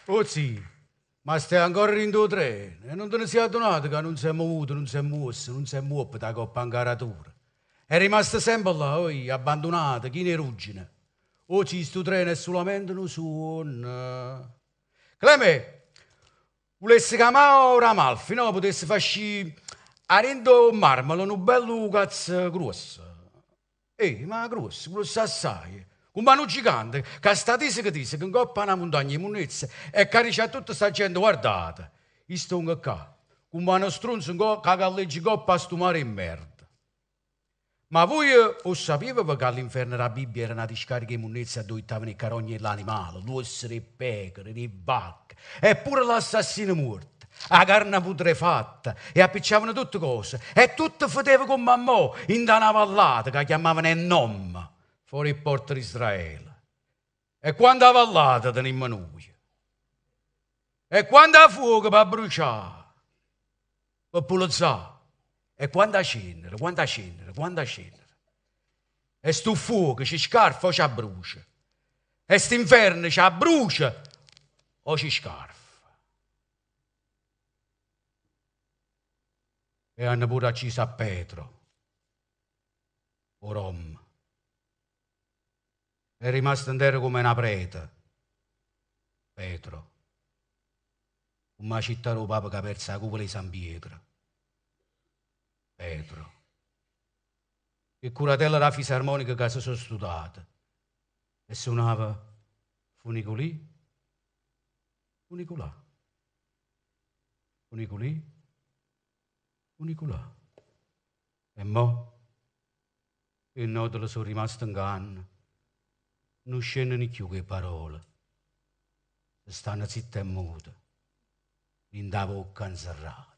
Oh zì, ma stai ancora dint' 'o treno e nun te ne si' addunato ca nun s'è muvuto, nun s'è muosso, nun s'è muoppeto 'a copp' 'a 'ncaratura. È rimasto sempe là, oi, abbandunato, chino 'e ruggine. Oh zì, stu treno è sulamente nu suonno. Clemè, vulesse ca Mauro Amalfi, no, putesse fa ascì 'a dint' 'o marmolo nu bellu cazzo gruosso. Eh, ma gruosso, gruosso assaje, comm' a nu gigante ca sta tiseche tiseche 'ncopp' a na muntagna 'e munnezza e ca dice a tutta sta gente, guardate, io stongo ccà, comm' a nu strunzo ca galleggia 'ncopp' a stu mare 'e merda. Ma vuje 'o ssapiveve ca l'inferno d' 'a Bibbia era na discarica 'e munnezza addò jettavano 'e carogne 'e ll'animale, l'uosse d' 'e pecore, d' 'e vacche e pure ll'assassine muorte, 'a carna putrefatta e appicciavano tutte cose e tutto feteva comm' a mo 'int' a na vallata ca chiammavano Ennom, fore 'e pporte d'Israele. E quanta vallate tenimmo nuje? E quanta fuoco p'abbrucià, pe pulezzà. E quanta cennere, quanta cennere, quanta cennere. E stu ffuoco ce scarfa o ce abbrucia? E st'inferno ce abbrucia o ce scarfa? E hanno pure acciso a Petro, 'o rom. È rimasto 'nterra comme na preta. Petro. Comm' 'a città d' 'o Papa c'ha perzo 'a cupola 'e San Pietro. Petro. 'E curatelle d' 'a fisarmonica ca se so' stutate. E sunava Funiculì, funiculà. Funiculì, funiculà. E mo'? 'E notole so' rimaste 'nganna, nun scenneno cchiù cu 'e parole, se stanno zitte e mute dint' 'a vocca 'nzerrata.